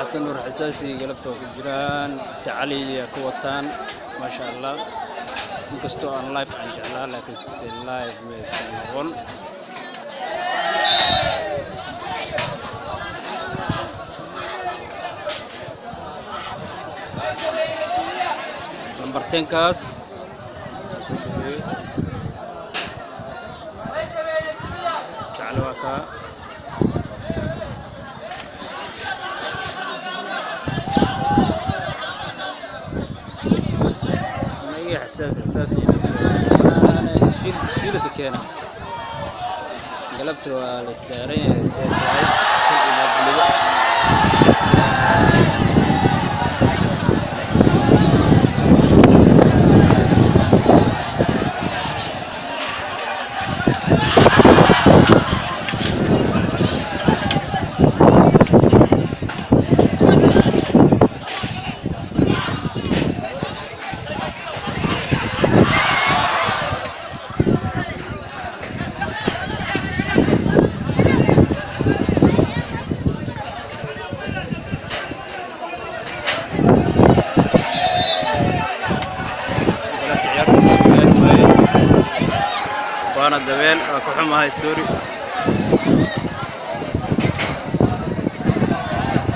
Xasan Nuur Xasaasi galabta waa ku jiraan, Tacali ayaa ku wataan, maasha Allah. Inkastoo aan live aan jeclaa, laakiin se live maysan noqon. Lambar 10-kaas soo dhaweeyo. Tacali waa kaa. Aniga xasaasi xasaasi isfiil isfiilka keena. Galabta waa la saaran yahay, see tahay kal ilaa buliba. Galabta ciyaarta isku gaari waaye, waana dabeel, waa ka xumahay, sorry.